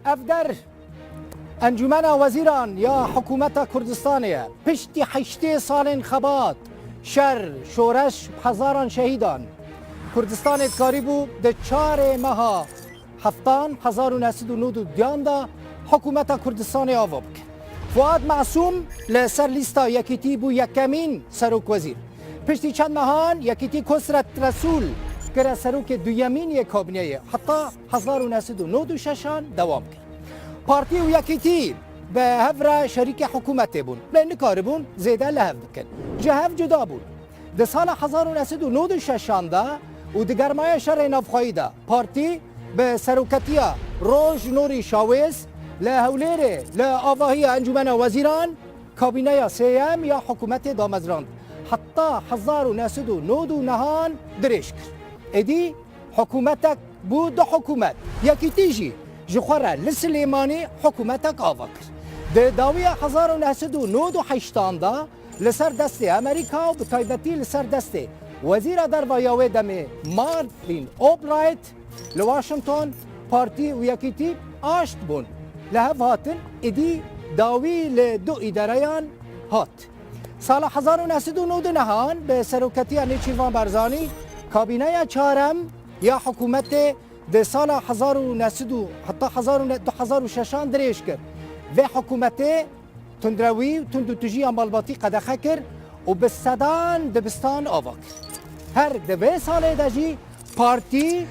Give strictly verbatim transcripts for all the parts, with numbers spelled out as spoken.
Ev der Encûmena Wezîran ya Hikûmeta Kurdistanê ye. Piştî heştê salên xebat, şer, şoreş, hezaran şehîdan, Kurdistanê dikarîbû di çarê meha heftan hezar û neh sed û nod û duyan de Hikûmeta Kurdistanê ava bike. Fuad Masûm li ser lîsta Yekîtî bû yekemîn serokwezîr. Piştî çend mehan Yekîtî Kosret Resûl kire serokê duyemîn yê kabîneyê, heta hezar û neh sed û nod û şeşan dewam kir. Partî û Yekîtî bi hev re şerîkê hikûmetê bûn, lê nikaribûn zêde li hev bikin. Ji hev cuda bûn. Di sala hezar û neh sed û nod û şeşan de û di germaya şerê navxweyî de partî bi seroketiya Roj Nûrî Şawêz li Hewlêrê li avahiya Encûmena Wezîran kabîneya sêyem ya hikûmetê damezrand. Heta hezar û neh sed û nod û nehan dirêj kir. Êdî hikûmetek bû du hikûmet. Yekîtî jî ji xwe re li Silêmanî hikûmetek ava kir. Di dawiya hezar û neh sed û nod û heştan de li ser destê Amerîka û bi taybetî li ser destê Wezîra Derva ya wê demê Madeleine Albright li Washington partî û Yekîtî aşt bûn. Li hev hatin, êdî dawî li du îdareyan hat. Sala hezar û neh sed û nod û nehan bi seroketiya Nêçîrvan Barzanî kabîneya çarem ya hikûmetê di sala hezar û neh sed û heta hezar û neh, du hezar û şeşan dirêj kir. Vê hikûmetê tundrewî û tundûtûjiya malbatî qedexe kir û bi sedan dibistan ava kir. Her di vê salê de jî partî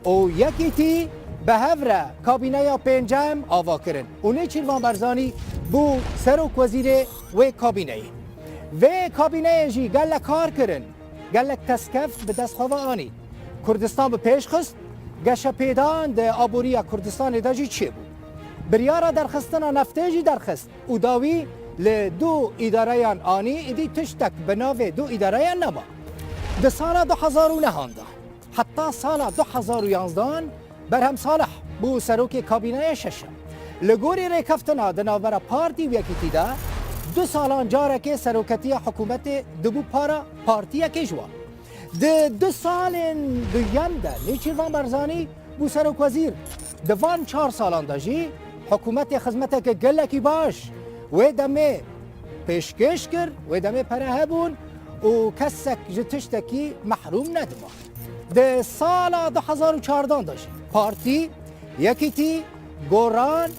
û Yekîtî bi hev re kabîneya pêncem ava kirin û Nêçîrvan Barzanî bû serokwezîrê wê kabîneyê. Vê kabîneyê jî gelek kar kirin. Gelek destkeft bi dest xwe ve anî. Kurdistan bi pêş xist, geşepêdan di aboriya Kurdistanê de jî çêbû. Biryara derxistina neftê jî derxist û dawî li du îdareyan anî, êdî tiştek bi navê du îdareyan nema. Di sala du hezar û nehan de, heta sala du hezar û yanzdehan Berhem Salih bû serokê kabîneya şeşem. Li gorî rêkeftina di navbera partî û Yekîtî de, du salan carekê seroketiya hikûmetê dibû para partiyekê ji wan. Di du salên duyem de Nêçîrvan Barzanî bû serokwezîr. Di van çar salan de jî hikûmetê xizmeteke gelekî baş wê demê pêşkêş kir, wê demê pere hebûn û kesek ji tiştekî mehrûm nedima. Di sala du hezar û çardan de jî partî, Yekîtî, Goran,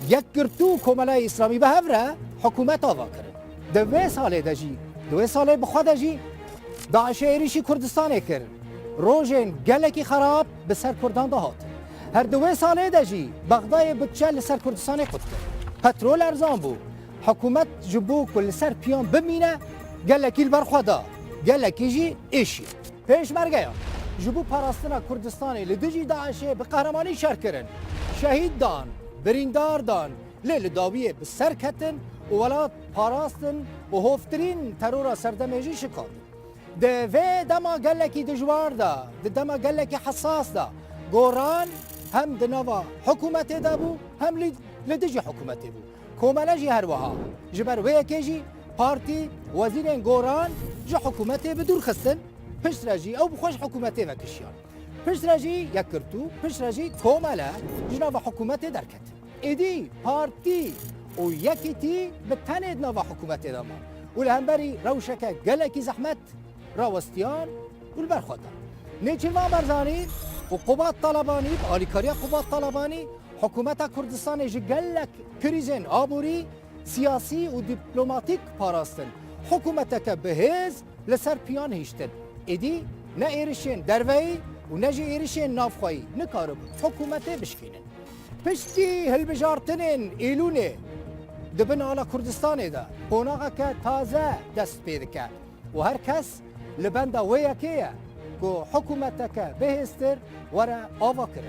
Yekgirtû û Komelaya Îslamî bi hev re hikûmet ava kirin. Di vê salê de jî, di wê salê bi xwe de jî DAIŞê êrîşî Kurdistanê kir. Rojên gelekî xerab bi ser Kurdan de hatin. Her di wê salê de jî Bexdayê budçe li ser Kurdistanê qut kir. Petrol erzan bû. Hikûmet ji bo ku li ser piyan bimîne, gelekî li ber xwe da, gelekî jî êşiya. Pêşmergeyan ji bo parastina Kurdistanê li dijî DAIŞê bi qehremanî şer kirin. Şehîd dan, birîndar dan, lê li dawiyê bi ser ketin û welat parastin û hovtirîn terora serdemê jî şikandin. Di vê dema gelekî dijwar de, di dema gelekî hesas de, Goran hem di nava hikûmetê de bû, hem lî-, li dijî hikûmetê bû. Komele jî her wiha. Ji ber wê yekê jî partî wezîrên Goran ji hikûmetê bi dûr xistin, piştre jî ew bi xwe ji hikûmetê ve kişiyan. Piştre jî Yekgirtû, piştre jî Komele ji nava hikûmetê derketin. Êdî partî û Yekîtî bi tenê di nava hikûmetê de man û li hemberî rewşeke gelekî zehmet rawestiyan û li ber xwe da. Nêçîrvan Barzanî û Qubat Talebanî, bi alîkariya Qubat Talebanî, hikûmeta Kurdistanê ji gelek krîzên aborî, siyasî û dîplomatîk parastin. Hikûmeteke bi hêz li ser piyan hiştin. Êdî ne êrişên derveyî û ne jî êrişên navxweyî nikaribûn hikûmetê bişkînin. Piştî hilbijartinên Êlûnê di bin ala Kurdistanê de qonaxeke taze dest pê dike û her kes li benda wê yekê ye ku hikûmeteke bihêztir were avakirin.